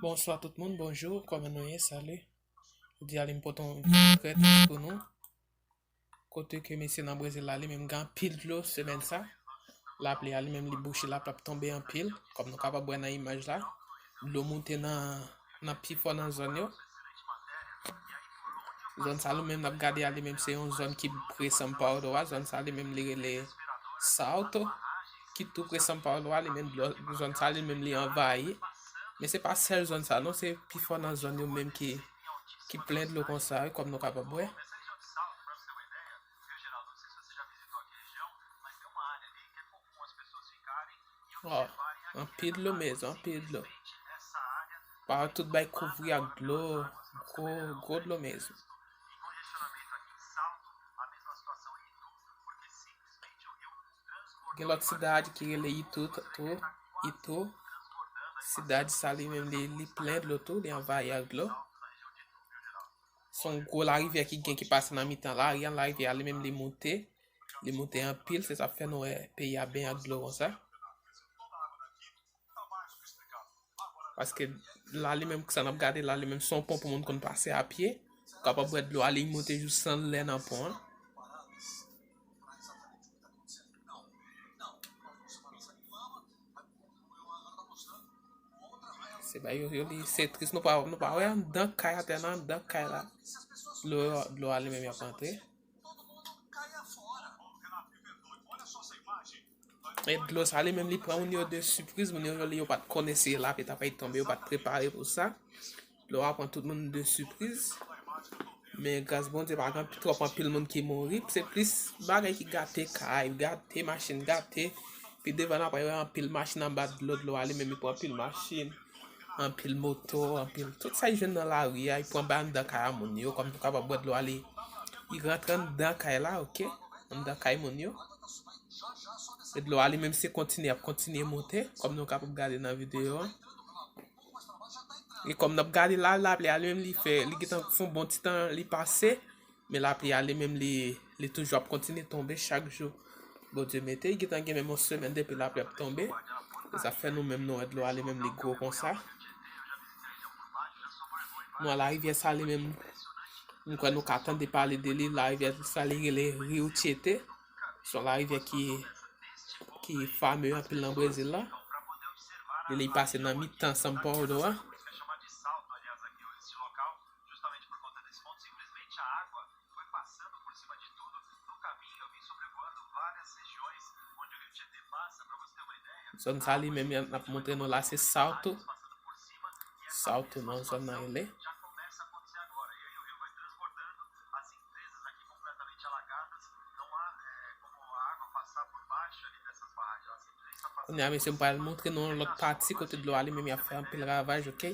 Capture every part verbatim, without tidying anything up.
Bonswa tout moun, bonjou, kòman nou ye? Salut. Jodi a li m pote yon videyo trè tris pou nou. Kote ke mesye nan Brezil la, li menm gen anpil dlo semèn sa. Lapli a li menm li bouche, lapli ap tonbe anpil, kòm nou kapab wè nan imaj la. Dlo moute nan, nan pifò nan zòn yo. Zòn sa nou menm n ap gade a, li menm se yon zòn ki pre São Paulo a. Zòn sa li menm li rele Salto, ki tou pre São Paulo a. Li menm dlo, zòn sa li menm li anvayi. Men se pa sèl zòn sa non, se pifò nan zòn yo menm ki, ki plen dlo konsa wi, kòm nou kapab wè. Ó, anpil dlo mezon, anpil dlo. Pa tout bay kouvri ak dlo, gwo, gwo dlo mezon. Gen lòt sidad ki rele Itu tou, Itu. Sidad sa li menm li, li plen dlo tou, li anvayi ak dlo. Se yon gwo larivyè ki gen ki pase nan mitan lari a, larivyè a li menm li moute. Li moute anpil, se sa k fè nou wè peyi a benyen ak dlo konsa. Paske la li menm, sa n ap gade la li menm, se yon pon pou moun konn pase a pye. Ou kapab wè dlo a li moute jis anlè nan pon an. Se ba yo, yo li, se tris, nou pa, nou pa wè anndan kay atè nan, anndan kay la. Dlo, dlo a li menm y ap antre. E dlo sa li menm li pran moun yo de sipriz, moun yo, yo, yo pa t konnen se lapli t ap tonbe, yo pa t prepare pou sa. Dlo a pran tout moun de sipriz. Men gras Bondye, pa gen twòp anpil moun ki mouri. Se plis bagay ki gate kay, gate machin, gate. Pi devan n ap wè anpil machin anba dlo, dlo a li menm li pran anpil machin, anpil moto, anpil tout sa y jwenn nan lari a, y pran bay anndan kay a moun yo, kòm nou kapab wè dlo a li, li rantre anndan kay la, oke? Anndan kay moun yo. E dlo a li menm se kontinye, ap kontinye monte, kòm nou kapab gade nan videyo a. E kòm n ap gade la, lapli a li menm li fè, li gentan fè yon bon ti tan li pase, men lapli a li menm li, li toujou ap kontinye tonbe chak jou. Bondye mete, li gentan gen menm yon semèn depi lapli ap tonbe. E sa fè nou menm nou wè dlo a li menm li gwo konsa. Nou wè larivyè sa li menm, m kwè nou ka tande pale de li, larivyè sa li rele Rio Tietê. Se yon larivyè ki, ki fame anpil nan Brezil la. Li, li pase nan mitan São Paulo a. Zòn sa li menm y ap montre nou la se Salto. Salto non zòn nan rele. Kounye a mesye, m pral montre nou yon lòt pati kote dlo a li menm y ap fè anpil ravaj, oke?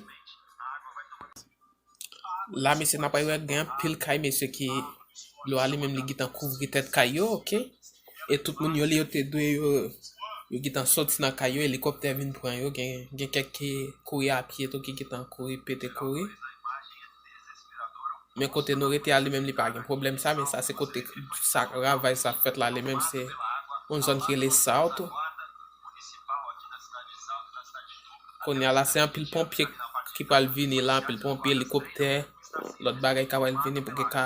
La mesye, n ap wè gen anpil kay mesye ki dlo a li menm li gentan kouvri tèt kay yo, oke? E tout moun yo li yo te dwe yo, yo gentan soti nan kay yo, elikoptè vin pran yo, gen, gen kèk ki kouri a pye tou ki gentan kouri, pete kouri. Men kote nou rete a li menm li pa gen pwoblèm sa, men sa se kote sa ravaj sa fèt la li menm se yon zòn ki rele Salto. Kounye a la se anpil ponpye ki pral vini la, anpil ponpye, elikoptè, lòt bagay ka pral vini pou ki ka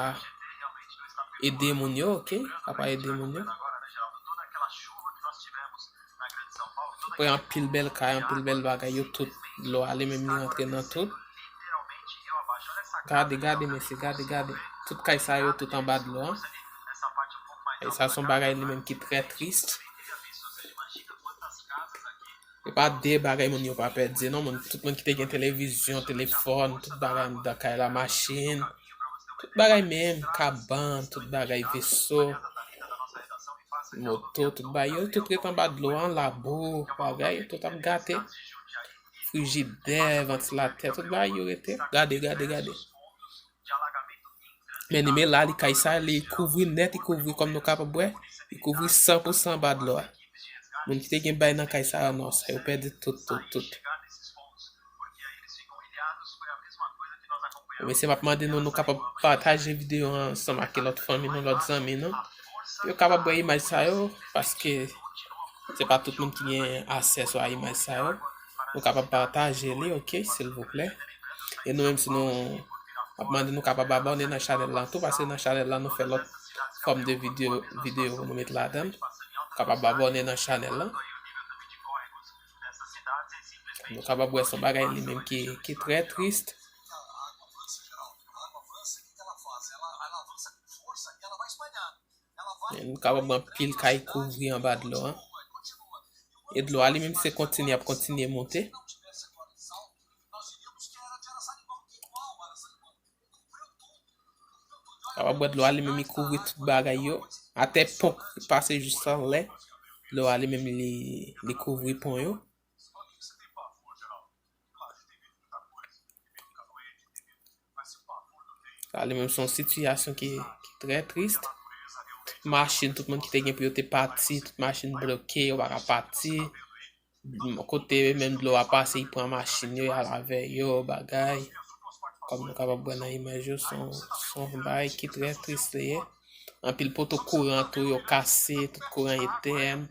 ede moun yo, oke? Ka pral ede moun yo. Pou anpil bèl kay, anpil bèl bagay yo tout, dlo a li menm li rantre nan tout. Gade, gade mesye, gade, gade. Tout kay sa yo tout anba dlo a. E sa se yon bagay li menm ki trè tris. E pa de bagay moun yo pa pèdi non, moun, tout moun ki te gen televizyon, telefòn, tout bagay anndan kay la, machin, tout bagay menm, kabann, tout bagay, veso, moto, tout bagay yo tout ret anba dlo a, labou, bagay yo tout ap gate. Frijidè, vantilatè, tout bagay yo rete. Gade, gade, gade. Men ni men la, li kay sa, li kouvri nèt, li kouvri kòm nou kapab wè, li kouvri san pou san anba dlo a. Moun ki te gen bay nan kay sa yo, non, sa yo pèdi tout, tout, tout. Mesye, m ap mande nou, nou kapab pataje videyo a ansanm ak lòt fanmi nou, lòt zanmi nou, pou yo kapab wè imaj sa yo, paske se pa tout moun ki gen asè sou a imaj sa yo. Nou kapab pataje li, ok, silvouplè. E nou menm, si nou ap mande, nou kapab abòne nan chanèl lan tou, paske nan chanèl lan nou fè lòt fòm de videyo, videyo pou nou met ladan. Nou kapab abòne nan chanèl lan. Nou kapab wè se yon bagay li menm ki, ki trè tris. Nou kapab wè anpil kay kouvri anba dlo a. E dlo a li menm se kontinye, ap kontinye monte. Kapab wè dlo a li menm li kouvri tout bagay yo. Atè pon k pase jis anlè. Dlo a li menm li, li kouvri pon yo. Sa li menm se yon sitiyasyon ki, ki trè tris. Tout machin, tout moun ki te gen pou yo te pati, tout machin bloke, yo pa ka pati. Kote menm dlo a pase, li pran machin yo, y al avè yo, bagay. Kòm nou kapab wè nan imaj yo, se yon, se yon bagay ki trè tris li ye. Anpil poto kouran tou, yo kase, tout kouran etèn.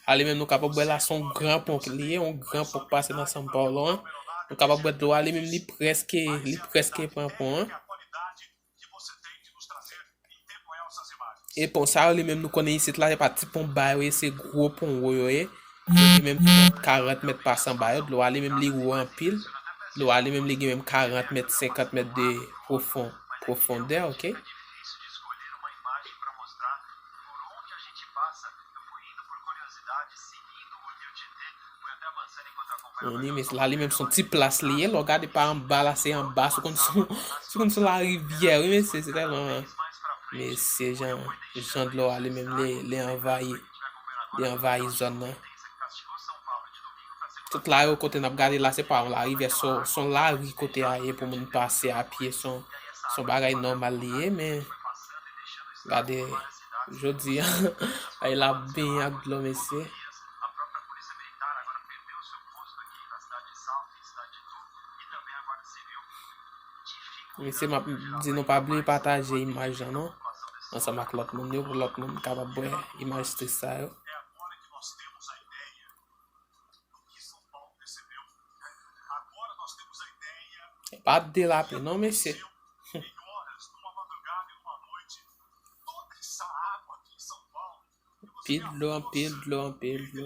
A li menm nou kapab wè la se yon gran pon k li ye, yon gran pon k pase nan São Paulo an. Nou kapab wè dlo a li menm li prèske, li prèske pran pon an. E pon sa yo li menm nou konnen isit la, se pa ti pon ba yo ye, se gwo pon wo yo ye. Yo gen menm trant, karant mèt pase anba yo. Dlo a li menm li wo anpil. Dlo a li menm li gen menm karant mèt, senkant mèt de pwofon, pwofondè, ok? Wi, men la li menm se yon ti plas li ye. Lè w gade pa anba la, se anba, se konn se, se konn se yon larivyè, wi, mesye, se tèlman, mesye, jan, jan dlo a li menm, li, li anvayi, li anvayi zòn nan. Tout lari kote n ap gade la, se pa yon larivyè, se, se yon lari kote a ye pou moun pase a pye, se yon, se yon bagay nòmal li ye, men gade, jodi a, ay la benyen ak dlo, mesye. Mesye, m ap di nou pa bliye pataje imaj lan non, ansanm ak lòt moun yo, pou lòt moun kapab wè imaj tris sa yo. E pa de lapli non, mesye. Anpil dlo, anpil dlo, anpil dlo.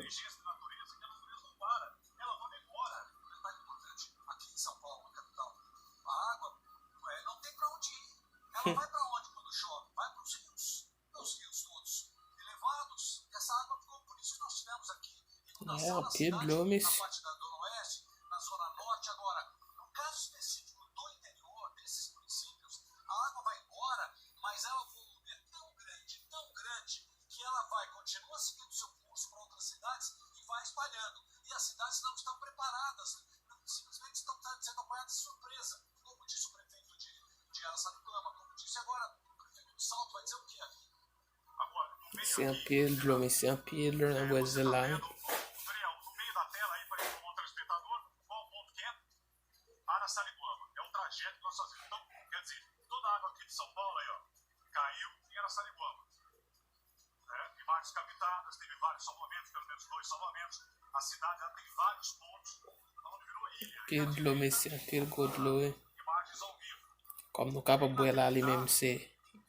É, anpil dlo, mesye. Se anpil dlo, mesye, anpil dlo nan bwè zèl la, wi. Anpil dlo, mesye, anpil gwo dlo, wi. Kòm nou kapab wè la, li menm se,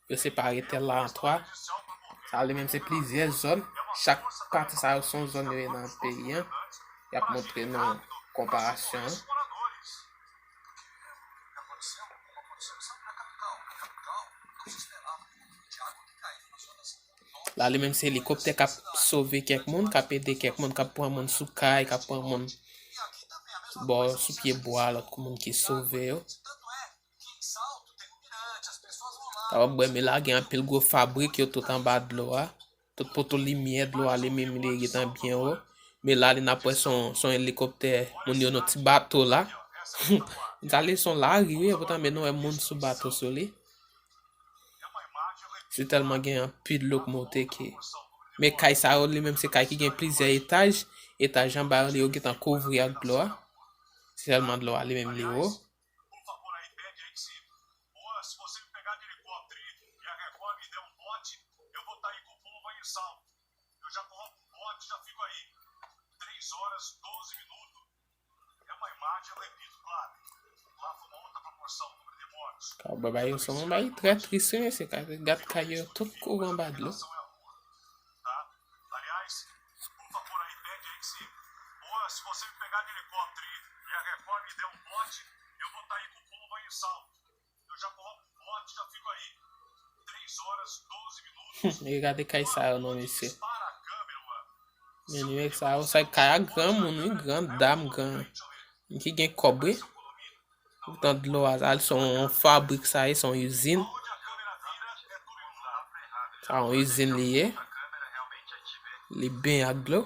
yo separe tè la an twa. Sa li menm se plizyè zòn. Chak pati sa yo se yon zòn yo ye nan peyi an. Y ap montre nou konparasyon an. La li menm se elikoptè k ap sove kèk moun, k ap ede kèk moun, k ap pran moun sou kay, k ap pran moun bò sou pye bwa, lòt moun ki sove yo. Kapab wè, men la gen anpil gwo fabrik yo tout anba dlo a. Tout poto limyè dlo a li menm li gentan byen wo. Men la li n ap wè se yon, se yon elikoptè, moun yo nan ti bato la. Sa li se yon lari wi, epoutan men nou wè moun sou bato sou li. Se tèlman gen anpil dlo k monte ke. Men kay sa yo li menm se kay ki gen plizyè etaj. Etaj anba yo li yo gentan kouvri ak dlo a. Se tèlman dlo a li menm li wo. Ou, se você me pegar de helicóptero e a Record me der um bote, eu vou estar aí com o povo aí em Salto. Eu já coloco um bote, já fico aí três horas, doze minutos. É uma imagem, eu repito, claro. Lá foi uma outra proporção, o número de mortos. Kay Baba yo se yon bagay trè tris, wi, mesye. Kay, gad kay yo tout kouvri anba dlo. Tá? Aliás, por favor, aí pede aí que se, ou, se você me pegar de helicóptero e a Record me der um bote, eu vou estar aí com o povo aí em Salto. E gade kay sa yo non, mesye. Men nèg sa yo, sa kay a granmoun, wi, gran dam, gran, moun ki gen kòb, wi. Poutan dlo a, sa se yon fabrik, sa ye, se yon izin. Sa yon izin li ye. Li benyen ak dlo.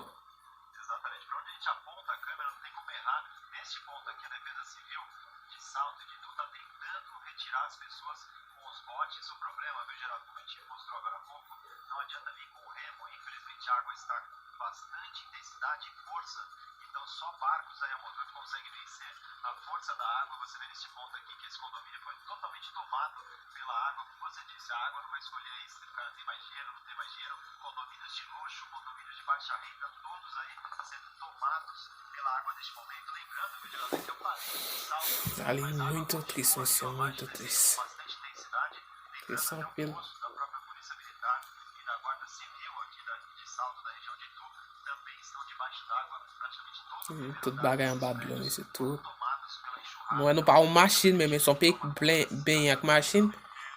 Exatamente. Pra onde a gente aponta a câmera, não tem como errar. Neste ponto aqui, a Defesa Civil de Salto e de Itu tá tentando retirar as pessoas com os botes. O problema, viu, Geraldo, como a gente mostrou agora há pouco, não adianta vir com o remo. Infelizmente, a água está com bastante intensidade e força. Então, só barcos aí a motor que conseguem vencer a força da água. Você vê neste ponto aqui que esse condomínio foi totalmente tomado pela água. Como você disse, a água não vai escolher aí se o cara tem mais dinheiro, não tem mais dinheiro. Condomínios de luxo, condomínios de baixa renda, todos aí sendo tomados pela água neste momento. Lembrando, viu, Geraldo, que eu falei de Salto, mas a água continua aqui, ó, com bastante intensidade, lembrando até o posto da própria Polícia Militar e da Guarda Civil aqui da, de Salto, da região de Itu, também estão debaixo d'água praticamente todos os primeiros andares, os prédios foram tomados pela enxurrada. Nou wè nou pa yon machin, men, men se yon peyi k plen, benyen ak machin.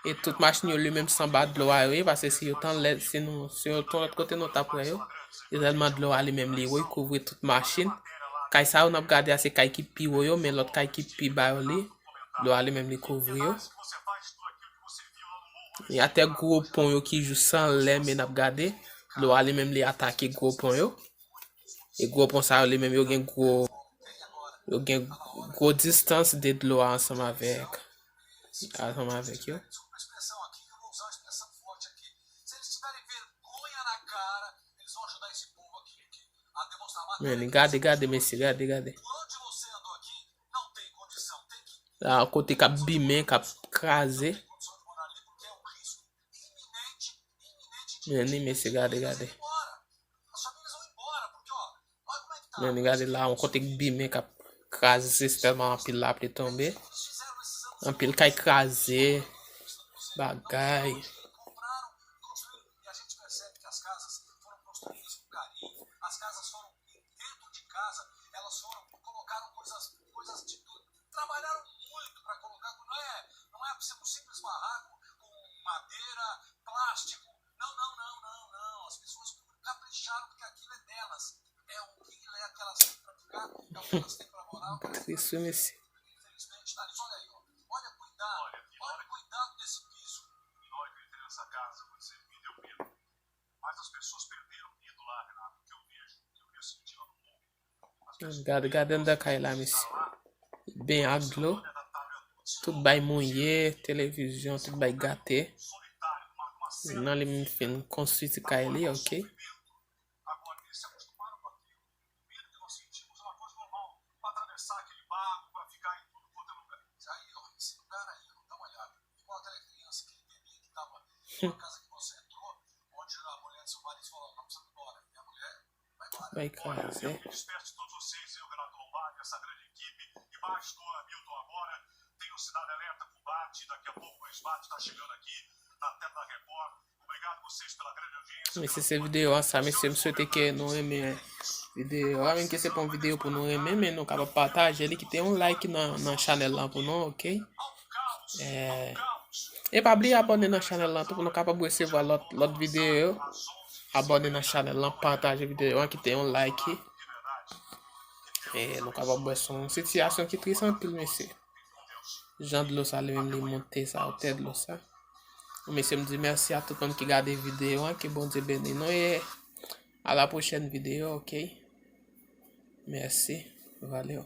E tout machin yo li menm se anba dlo a yo ye, paske si yo t anlè, si nou, si yo t yon lòt kote nou t ap wè yo. E tèlman dlo a li menm li rekouvri tout machin. Kay sa yo n ap gade a se kay ki pi wo yo, men lòt kay ki pi ba yo li, dlo a li menm li kouvri yo. E atè gwo pon yo ki jis anlè, men n ap gade, dlo a li menm li atake gwo pon yo. E gwo pon sa yo li menm yo gen gwo, yo gen gwo distans de dlo a ansanm avèk, ansanm avèk yo. Men, gade, gade, mesye, gade, gade. La, kote k ap bimen, k ap kraze. Men, mesye, gade, gade. Men, gade la, yon kote k bimen, k ap kraze, se tèlman anpil lapli tonbe. Anpil kay kraze, bagay. Tris, wi, mesye. Gade, gade anndan kay la, mesye. Benyen ak dlo. Tout bay mouye, televizyon, tout bay gate. Nan li m fin konstwi ti kay li, ok. Vai, cara, Zé. Mesye, se videyo a sa, mesye, m swete ke nou renmen videyo a, menm ke se pa yon videyo pou nou renmen, men nou kapab pataje li, kite yon like nan, nan chanèl lan pou nou, ok? Eh, e pa bliye abòne nan chanèl lan tou pou nou kapab resevwa lòt, lòt videyo yo. Abòne nan chanèl lan, pataje videyo an, kite yon like. E nou kapab wè se yon sitiyasyon ki tris anpil, mesye. Jan dlo sa li menm li monte sa, otè dlo sa. Mesye, m di mèsi a tout moun ki gade videyo an, ke Bondye beni nou e a la pwochèn videyo, ok? Mèsi, valè.